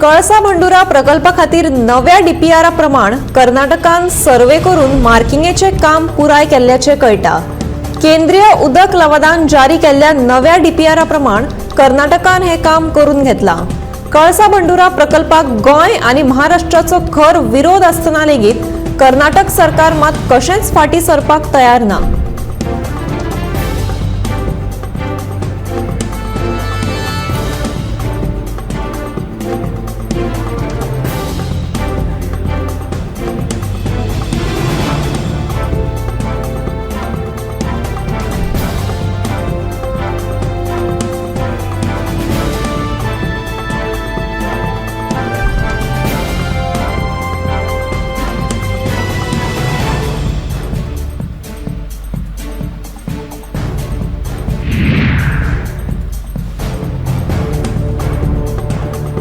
कळसा भांडुरा प्रकल्पा खातीर नव्या डीपीआरा प्रमाण कर्नाटकान सर्वे करून मार्किंगेचे काम पुराय केल्ल्याचें कळटा. केंद्रीय उदक लवादान जारी केल्ल्या नव्या डीपीआरा प्रमाण कर्नाटकान हे काम करून घेतलां. कळसा भांडुरा प्रकल्पाक गोंय आनी महाराष्ट्राचो खर विरोध आसतना लेगीत कर्नाटक सरकार मात कशेंच फाटीं सरपाक तयार ना.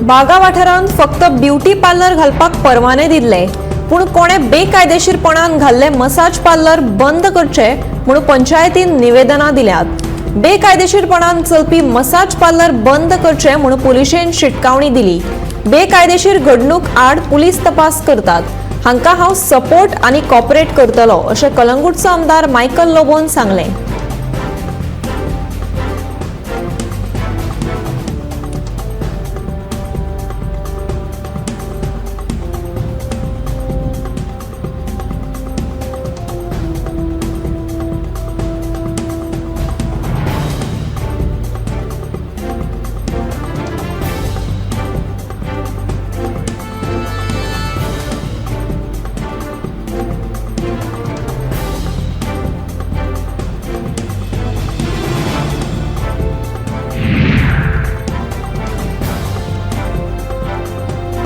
बागा वाठारांत फक्त ब्युटी पार्लर घालपाक परवाने दिल्ले, पूण कोणे बेकायदेशीरपणान घाल्ले मसाज पार्लर बंद करचे म्हूण पंचायतीन निवेदनां दिल्यात. बेकायदेशीरपणान चलपी मसाज पार्लर बंद करचे म्हूण पुलिशेन शिटकावणी दिली. बेकायदेशीर घडणूक आड पुलीस तपास करतात. हांकां हांव सपोर्ट आनी कॉपरेट करतलो अशें कलंगूटचो आमदार मायकल लोबोन सांगलें.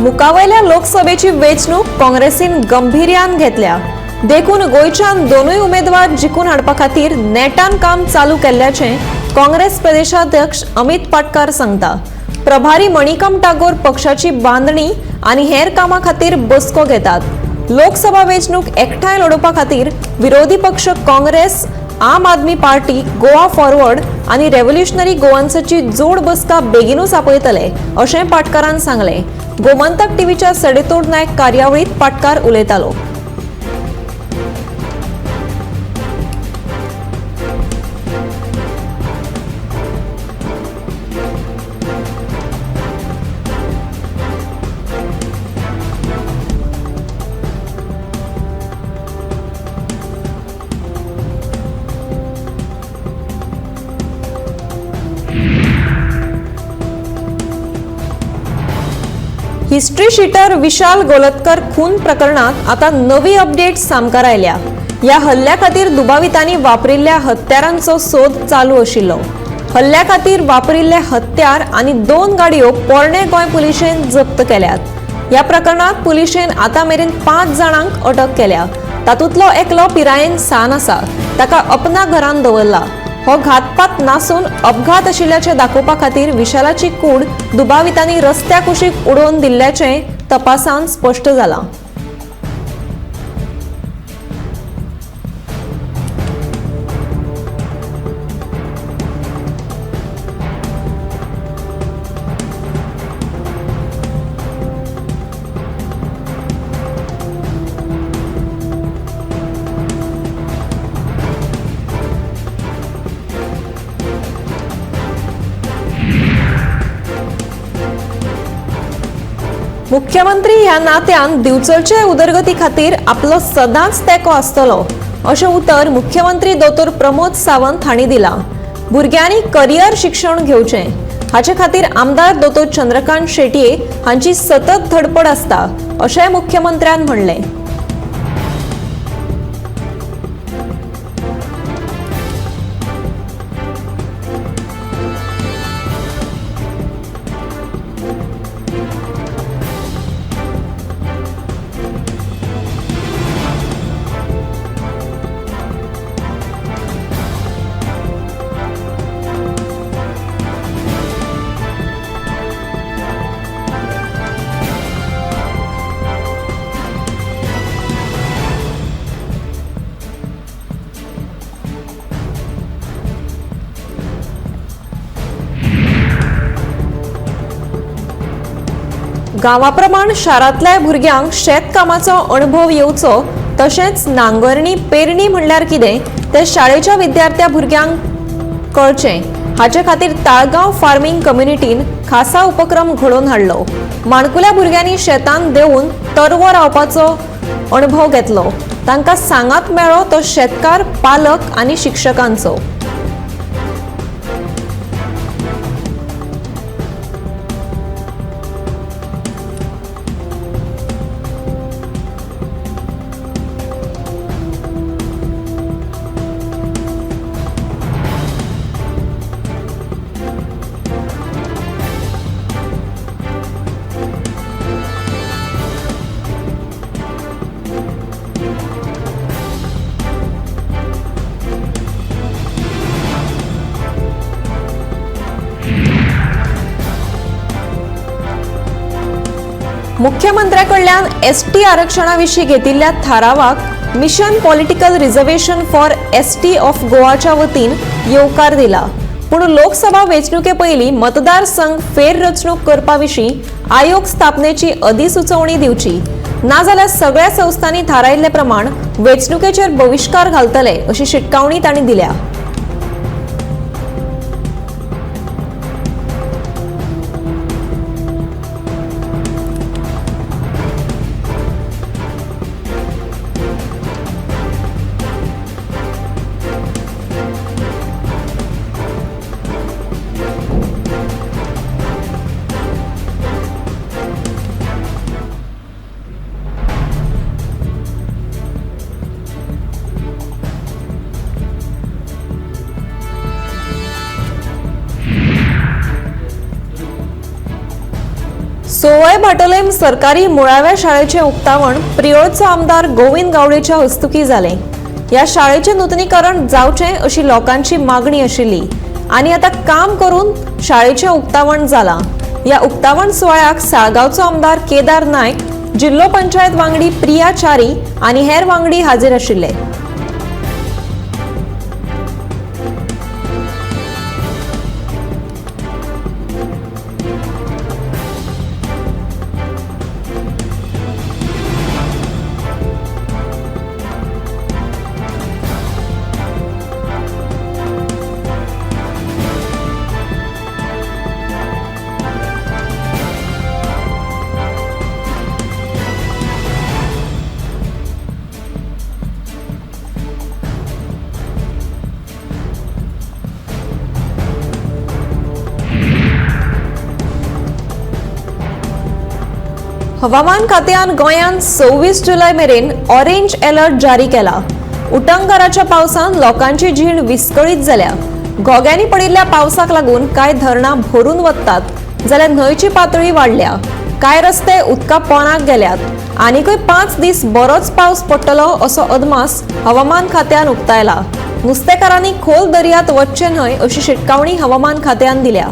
मुखावयल्या लोकसभेची वेंचणूक काँग्रेसीन गंभीर्यान घेतल्या. देखून गोंयच्यान दोनूय उमेदवार जिखून हाडपा खातीर नेटान काम चालू केल्ल्याचें काँग्रेस प्रदेशाध्यक्ष अमित पाटकार सांगता. प्रभारी मणिकम टागोर पक्षाची बांदणी आनी हेर कामां खातीर बसको घेतात. लोकसभा वेंचणूक एकठांय लडोवपा खातीर विरोधी पक्ष काँग्रेस, आम आदमी पार्टी, गोवा फॉरवर्ड आनी रेव्होल्युशनरी गोवन्साची जोड बसका बेगिनूच आपयतले अशें पाटकारान सांगलें. गोमंतक टीव्हीच्या सडेतोड नायक कार्यावळीत पाटकार उलयतालो. हिस्ट्री शीटर विशाल गोलतकर खून प्रकरणात आता नवी अपडेट सामकार आयल्या. ह्या हल्ल्या खातीर दुबावितांनी वापरिल्ल्या हत्यारांचो सोद चालू आशिल्लो. हल्ल्या खातीर वापरिल्ले हत्यार आनी 2 गाडयो पोरणे गोंय पुलिशेन जप्त केल्यात. ह्या प्रकरणात पुलिशेन आतां मेरेन 5 जाणांक अटक केल्या. तातूंतलो एकलो पिरायेन सान आसा, ताका अपना घरान दवरला. हो घातपात नासून अपघात आशिल्ल्याचें दाखोवपा खातीर विशालाची कूड दुबावितांनी रस्त्या कुशीक उडोवन दिल्ल्याचें तपासान स्पश्ट जालां. मुख्यमंत्री ह्या नात्यान दिवचलचे उदरगती खातीर आपलो सदांच तेंको आसतलो अशें उतर मुख्यमंत्री दोतोर प्रमोद सावंत हांणी दिलां. भुरग्यांनी करियर शिक्षण घेवचें हाचे खातीर आमदार दोतोर चंद्रकांत शेटये हांची सतत धडपड आसता अशेंय मुख्यमंत्र्यान म्हणलें. गांवा प्रमाण शारांतल्या भुरग्यांक शेतकामाचो अणभव येवचो तशेंच नांगरणी पेरणी म्हणल्यार कितें तें शाळेच्या विद्यार्थ्या भुरग्यांक कळचें हाचे खातीर ताळगांव फार्मींग कम्युनिटीन खासा उपक्रम घडोवन हाडलो. माणकुल्या भुरग्यांनी शेतांत देंवून तरवो रावपाचो अणभव घेतलो. तांकां सांगात मेळ्ळो तो शेतकार, पालक आनी शिक्षकांचो. मुख्यमंत्र्याकडल्यान एसटी आरक्षणा विशीं घेतिल्ल्या थारावाक mission political reservation for ST of गोवाच्या वतीन येवकार दिला. पूण लोकसभा वेंचणुके पयलीं मतदारसंघ फेररचणूक करपा विशीं आयोग स्थापनेची अधिसुचोवणी दिवची, नाजाल्यार सगळ्या संस्थांनी थारायिल्ले प्रमाण वेंचणुकेचेर बहिश्कार घालतले अशी शिटकावणी तांणी दिल्या. सोवय भाटोलेम सरकारी मुळाव्या शाळेचे उक्तावण प्रियोळचो आमदार गोविंद गावडेच्या हस्तुकी जालें. ह्या शाळेचें नुतनीकरण जावचें अशी लोकांची मागणी आशिल्ली आनी आतां काम करून शाळेचें उक्तावण जालां. ह्या उक्तावण सुवाळ्याक साळगांवचो आमदार केदार नायक, जिल्लो पंचायत वांगडी प्रिया च्यारी आनी हेर वांगडी हाजीर आशिल्ले. हवामान खात्यान गोंयांत 26 जुलय मेरेन ऑरेंज अलर्ट जारी केला. उटंगाराच्या पावसान लोकांची जीण विस्कळीत जाल्या. घोग्यांनी पडिल्ल्या पावसाक लागून कांय धरणां भरून वतात जाल्यार न्हंयची पातळी वाडल्या. कांय रस्ते उदका पोंदाक गेल्यात. आनीकय 5 दीस बरोच पावस पडटलो असो अदमास हवामान खात्यान उक्तायला. नुस्तेकारांनी खोल दर्यांत वचचें न्हय अशी शिटकावणी हवामान खात्यान दिल्या.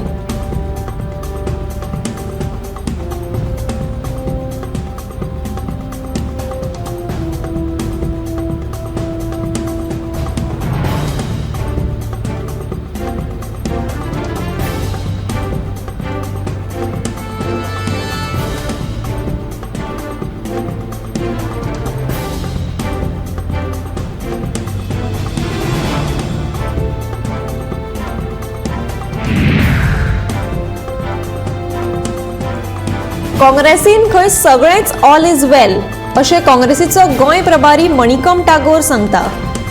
काँग्रेसीन खंय सगळेंच ऑल is वेल अशें काँग्रेसीचो गोंय प्रभारी मणिकम टागोर सांगता.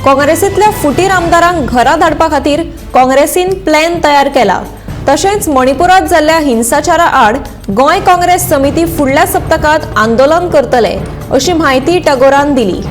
काँग्रेसींतल्या फुटीर आमदारांक घरा धाडपा खातीर काँग्रेसीन प्लॅन तयार केला. तशेंच मणिपुरांत जाल्ल्या हिंसाचारा आड गोंय काँग्रेस समिती फुडल्या सप्तकांत आंदोलन करतले अशी म्हायती टागोरान दिली.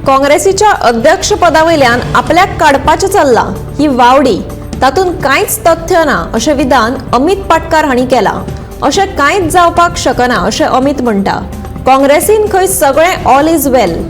काँग्रेसीच्या अध्यक्षपदावयल्यान आपल्याक काडपाचें चल्लां ही वावडी, तातूंत कांयच तथ्य ना अशें विधान अमित पाटकार हांणी केलां. अशें कांयच जावपाक शकना अशें अमित म्हणटा. काँग्रेसीन खंय सगळें ऑल is वेल.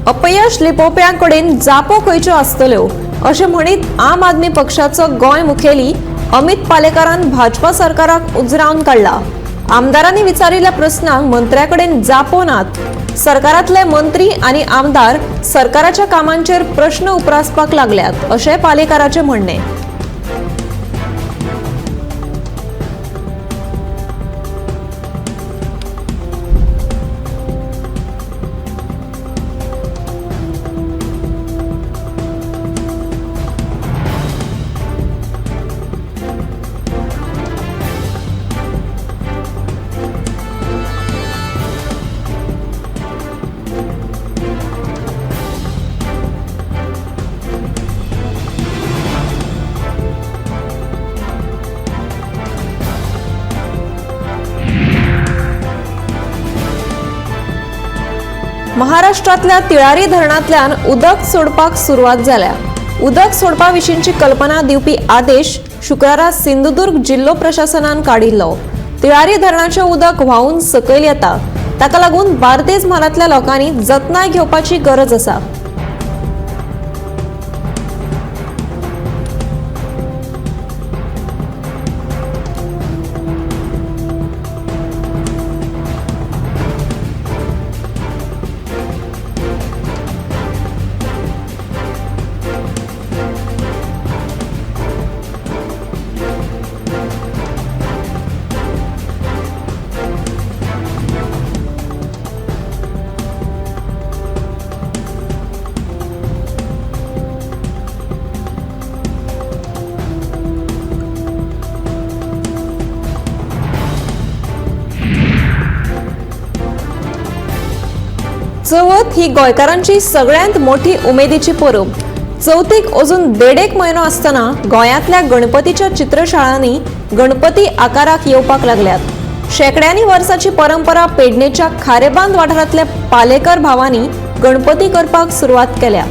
अपयश लिपोवप्यां कडेन जापो खंयच्यो आसतल्यो अशें म्हणीत आम आदमी पक्षाचो गोंय मुखेली अमित पालेकारान भाजपा सरकाराक उजरावन काडला. आमदारांनी विचारिल्ल्या प्रस्नांक मंत्र्याकडेन जापो नात. सरकारांतले मंत्री आनी आमदार सरकाराच्या कामांचेर प्रश्न उप्रासपाक लागल्यात अशें पालेकाराचें म्हणणें. महाराष्ट्रांतल्या तिळारी धरणांतल्यान उदक सोडपाक सुरवात जाल्या. उदक सोडपा विशींची कल्पना दिवपी आदेश शुक्रारा सिंधुदुर्ग जिल्लो प्रशासनान काडिल्लो. तिळारी धरणाचें उदक व्हांवून सकयल येता, ताका लागून बार्देज म्हालांतल्या लोकांनी जतनाय घेवपाची गरज आसा. चवथ ही गोंयकारांची सगळ्यांत मोठी उमेदीची परब. चवथीक अजून 1.5 म्हयनो आसतना गोंयांतल्या गणपतीच्या चित्रशाळांनी गणपती आकाराक येवपाक लागल्यात. शेंकड्यांनी वर्साची परंपरा पेडणेच्या खारेबांद वाठारांतल्या पालेकर भावांनी गणपती करपाक सुरवात केल्या.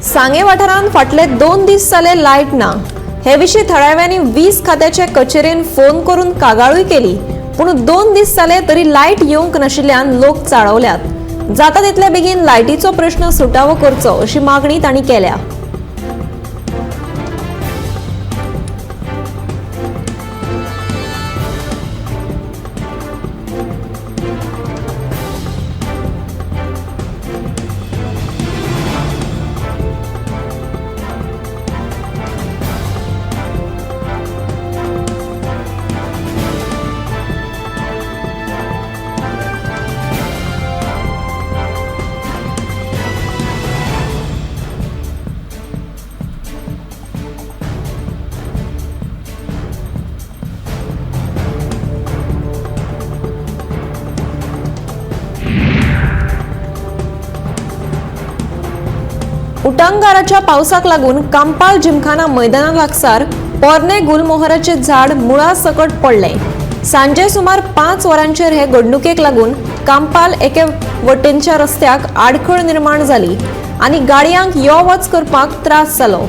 सांगे वाठारांत फाटले 2 दीस जाले लायट ना. हे विशीं थळाव्यांनी वीज खात्याचे कचेरेन फोन करून कागाळूय केली, पूण 2 दीस जाले तरी लायट येवंक नाशिल्ल्यान लोक चाळवल्यात. जाता तितले बेगीन लायटीचो प्रश्न सुटावो करचो अशी मागणी तांणी केल्या. उटंगाराच्या पावसाक लागून कांपाल जिमखाना मैदाना लागसार पोरणे गुलमोहराचे झाड मुळा सकट पडलें. सांजे सुमार 5 वरांचेर हे घडणुकेक लागून कांपाल एके वटेनच्या रस्त्याक आडखळ निर्माण जाली आनी गाडयांक यो वच करपाक त्रास जालो.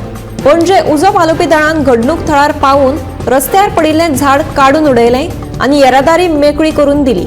पणजे उजो पालोवपी दळान घडणूक थळार पावून रस्त्यार पडिल्लें झाड काडून उडयलें आनी येरादारी मेकळी करून दिली.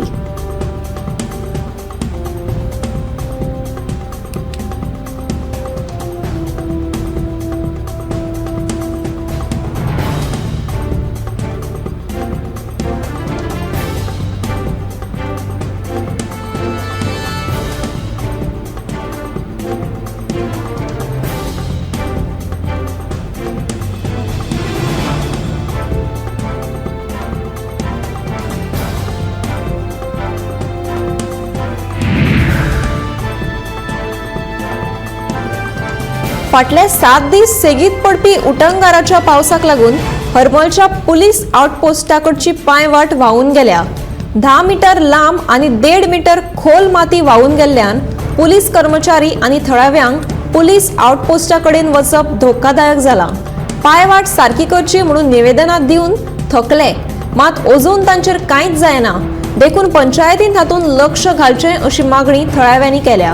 फाटले 7 दीस सेगीत पडपी उटंगाराच्या पावसाक लागून हरमलच्या पुलीस आउटपोस्टाकडची पांयवाट व्हांवून गेल्या. 10 मीटर लांब आनी 1.5 मीटर खोल माती व्हांवून गेल्ल्यान पुलीस कर्मचारी आनी थळाव्यांक पुलीस आउटपोस्टा कडेन वचप धोकादायक जालां. पांयवाट सारकी करची म्हणून निवेदनां दिवन थकले, मात अजून तांचेर कांयच जायना. देखून पंचायतीन हातूंत लक्ष घालचें अशी मागणी थळाव्यांनी केल्या.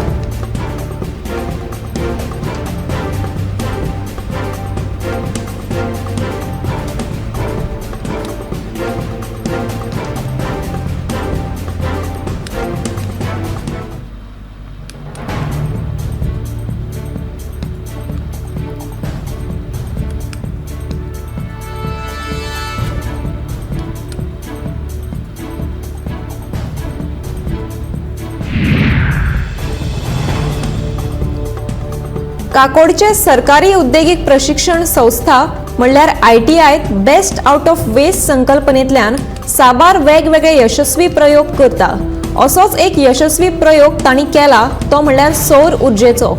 काकोडचे सरकारी उद्देगीक प्रशिक्षण संस्था म्हणल्यार आयटीआयत बेस्ट आउट ऑफ वेस्ट संकल्पनेंतल्यान साबार वेगवेगळे यशस्वी प्रयोग करता. असोच एक यशस्वी प्रयोग तांणी केला तो म्हणल्यार सौर उर्जेचो.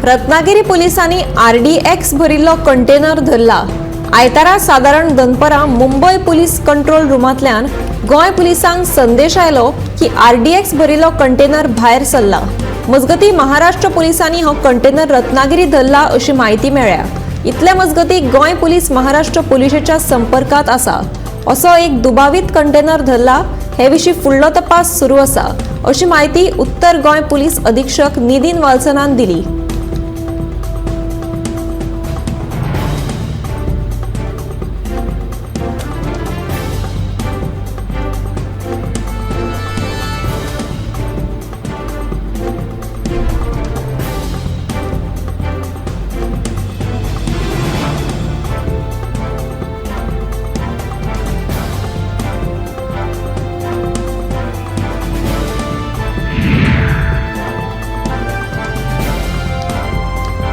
रत्नागिरी पुलिसांनी आरडीएक्स भरिल्लो कंटेनर धरला. आयतारा सादारण दनपरां मुंबय पुलीस कंट्रोल रुमांतल्यान गोंय पुलिसांक संदेश आयलो की आरडीएक्स भरिल्लो कंटेनर भायर सरला. मजगतीं महाराष्ट्र पुलिसांनी हो कंटेनर रत्नागिरी धरला अशी म्हायती मेळ्ळ्या. इतले मजगतीं गोंय पुलीस महाराष्ट्र पुलिशेच्या संपर्कांत आसा. असो एक दुबावीत कंटेनर धरला हे विशीं फुडलो तपास सुरू आसा अशी म्हायती उत्तर गोंय पुलीस अधीक्षक निधीन वाल्सनान दिली.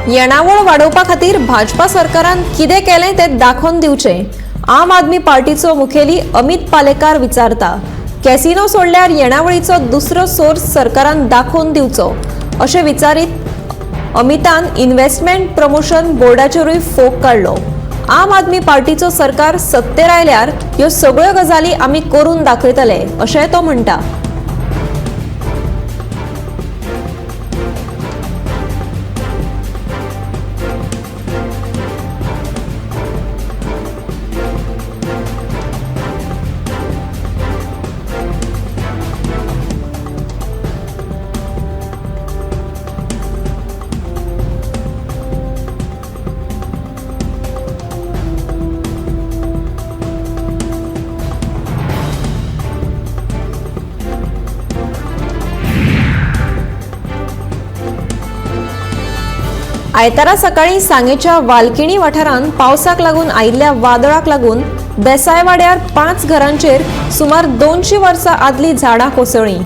येणावळ वाडोवपा खातीर भाजपा सरकारान कितें केलें तें दाखोवन दिवचें, आम आदमी पार्टीचो मुखेली अमित पालेकार विचारता. कॅसिनो सोडल्यार येणावळीचो दुसरो सोर्स सरकारान दाखोवन दिवचो अशें विचारीत अमितान इन्व्हेस्टमेंट प्रमोशन बोर्डाचेरूय फोग काडलो. आम आदमी पार्टीचो सरकार सत्तेर आयल्यार ह्यो सगळ्यो गजाली आमी करून दाखयतले अशेंय तो म्हणटा. आयतारा सकाळीं सांगेच्या वालकिणी वाठारांत पावसाक लागून आयिल्ल्या वादळाक लागून देसायवाड्यार 5 घरांचेर सुमार 200 वर्सां आदलीं झाडां कोसळ्ळीं.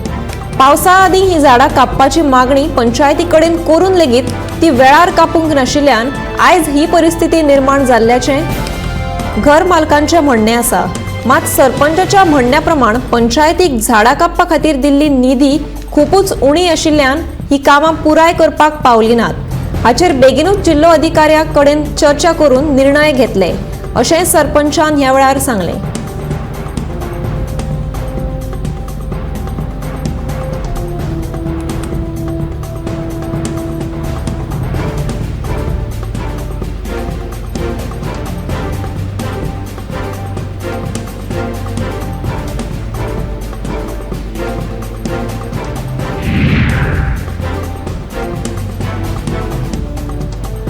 पावसा आदीं ही झाडां कापपाची मागणी पंचायती कडेन करून लेगीत ती वेळार कापूंक नाशिल्ल्यान आयज ही परिस्थिती निर्माण जाल्ल्याचें घर मालकांचें म्हणणें आसा. मात सरपंचाच्या म्हणण्या प्रमाण पंचायतीक झाडां कापपा खातीर दिल्ली निधी खुपूच उणी आशिल्ल्यान ही कामां पुराय करपाक पावली नात. हाचेर बेगिनूच जिल्लो अधिकाऱ्या कडेन चर्चा करून निर्णय घेतले अशें सरपंचान ह्या वेळार सांगलें.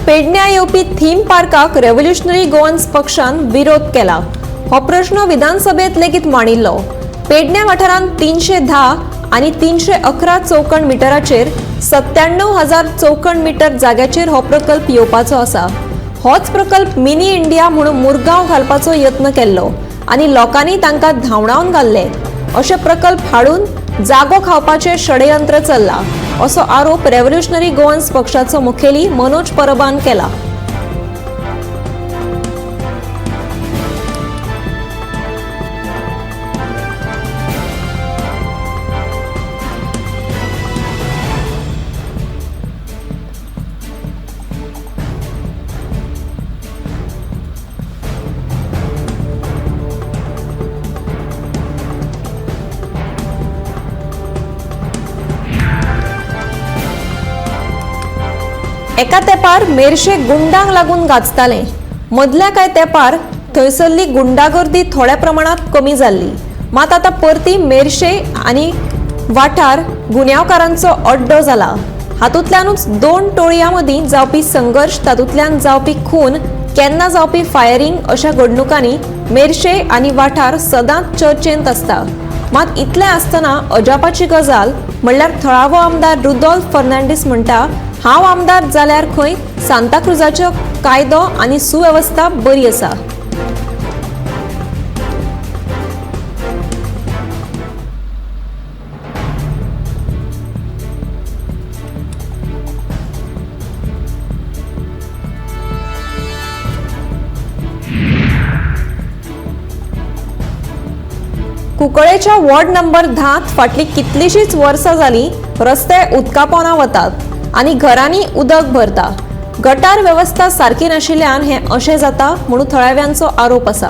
पेडण्या येवपी थीम पार्काक रेव्होल्युशनरी गोवन्स पक्षान विरोध केला. हो प्रश्न विधानसभेत लेगीत मांडिल्लो. पेडण्या वाठारांत 310 आनी 311 चौखण मिटराचेर 97,000 चौखण मिटर जाग्याचेर हो प्रकल्प येवपाचो आसा. होच प्रकल्प मिनी इंडिया म्हणून मुरगांव घालपाचो यत्न केल्लो आनी लोकांनी तांकां धांवडावन घाल्ले. अशे प्रकल्प हाडून जागो खावपाचें षडयंत्र चल्ला असो आरोप रेव्होल्युशनरी गोवन्स पक्षाचो मुखेली मनोज परबान केला. एका तेंपार मेरशे गुंडांक लागून गाजताले. मदल्या कांय तेंपार थंयसरली गुंडागर्दी थोड्या प्रमाणांत कमी जाल्ली. मात आतां परती मेरशे आनी वाठार गुन्यांवकारांचो अड्डो जाला. हातूंतल्यानूच 2 टोळयां मदीं जावपी संघर्श, तातूंतल्यान जावपी खून, केन्ना जावपी फायरिंग अशा घडणुकांनी मेरशे आनी वाठार सदांच चर्चेंत आसता. मात इतलें आसतना अजापाची गजाल म्हणल्यार थळावो आमदार रुदोल्फ फर्नांडीस म्हणटा, हांव आमदार जाल्यार खंय सांताक्रुजाचो कायदो आनी सुवेवस्था बरी आसा. कुंकळेच्या वॉर्ड नंबर 10 फाटली कितलीशीच वर्सां जाली रस्ते उदका पोंदा वतात आनी घरांनी उदक भरता. गटार वेवस्था सारकी नाशिल्ल्यान हें अशें जाता म्हणून थळाव्यांचो आरोप आसा.